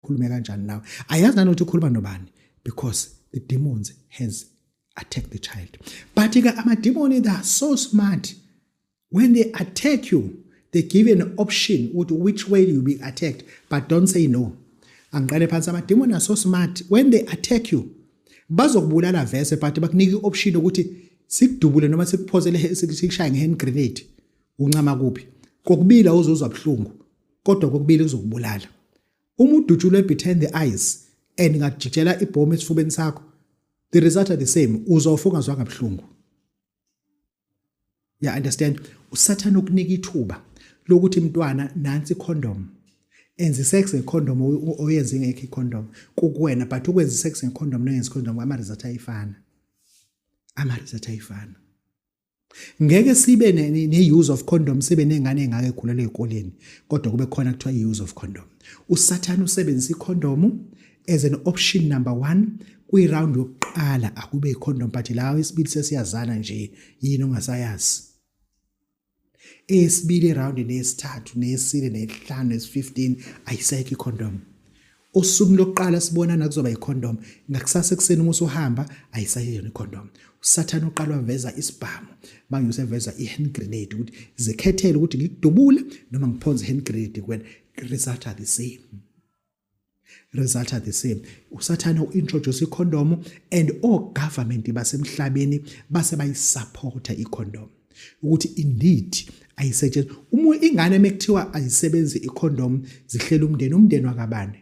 Khulume kanjani nawe? Ayazi nanokuthi ukhuluma nobani, because the demons has attacked the child. But ke amademoni, they are so smart. When they attack you, they give you an option ukuthi which way you be attacked, but don't say no. Angiqale phansi. Amademoni are so smart. When they attack you, bazokubulala vese, but bakunika i-option ukuthi sikudubule noma sikuphosele, sikushaye nge-hand grenade. Uncama kuphi? Kokubili awuzozwa buhlungu, kodwa kokubili kuzokubulala. Uma udutshulwe between the eyes and ngajikijela ibhomu esifubeni sakho, the result are the same, uzofa ungazwanga buhlungu. Ya understand? Usathana ukunika ithuba lokuthi, mntwana, nansi condom, enza sex ngecondom, oyenze ingekho icondom, kukuwena. But ukwenza sex ngecondom noyenza icondom, ama result ayifana, ama result ayifana. Ngeke sibe ne-use of condom, sibe nengane engake ekhulelwe ezikoleni, kodwa kube khona kuthiwa i-use of condom. Usathane usebenzisa icondom as an option number 1 kwi-round yokuqala, akube icondom, but la isibili sesiyazana nje, yini ongasayazi. Eyesibili round, neyesithathu, neyesine, neyesihlanu, nesi-15, ayisekho icondom. Osuku lokuqala sibonana kuzoba icondom, ngakusasa ekuseni uma usuhamba ayisayeyona icondom. Usathane uqala waveza isibhamu, manje useveza i-hand grenade ukuthi zikhethele ukuthi ngikudubule noma ngiphonse i-hand grenade kuwena. Result are the same, result are the same. Usathane u-introduce icondom and all government basemhlabeni base bayisupporta icondom ukuthi indeed ayisetshenziswa. Uma ingane mekuthiwa ayisebenzi icondom, zihlela umndeni, umndeni wakabani?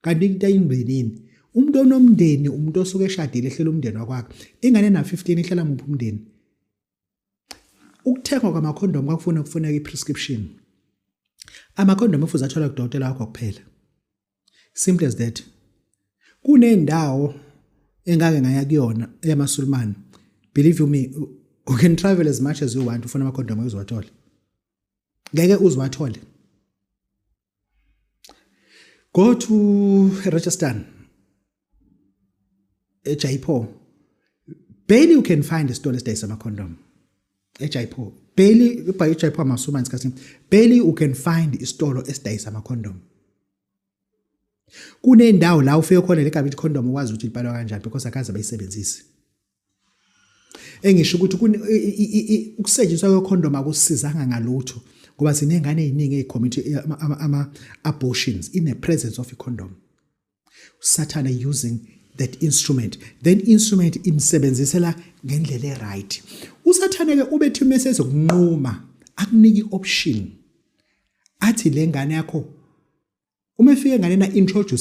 Kanti into ayimndenini, umuntu onomndeni, umuntu osuke eshadile, ehlela umndeni wakwakhe. Ingane na 15 ihlela muphi umndeni? Ukuthengwa kwamakhondomu kwakufuna kufuneka i-prescription. Amakhondomu efuze atholwa kudokotela wakho kuphela, simple as that. Kunendawo engake ngaya kuyona yamaSulumane. Believe you me, you can travel as much as you want, ufuna amakhondomu, uzowathola? Ngeke uziwathole. Go to Rajasthan, eJaipur, barely you can find isitolo esidayisa amakhondomu eJaipur. Barely, by eJaipur amaSulumane isikhathi, barely you can find isitolo esidayisa amakhondomu. Kunendawo la ufike khona legama ithi condom ukwazi ukuthi libhalwa kanjani, because akaze bayisebenzise. Engisho ukuthi ukusetshenziswa kwekhondom akusizanga ngalutho, ngoba sinengane eziningi ezicommit ama abortions in the presence of a condom. Sathana using that instrument, then instrument imsebenzisela ngendlela eright. Usathane ke ubethi mesezokunquma, akunika ioption, athi le ngane yakho uma efike ngane na introduce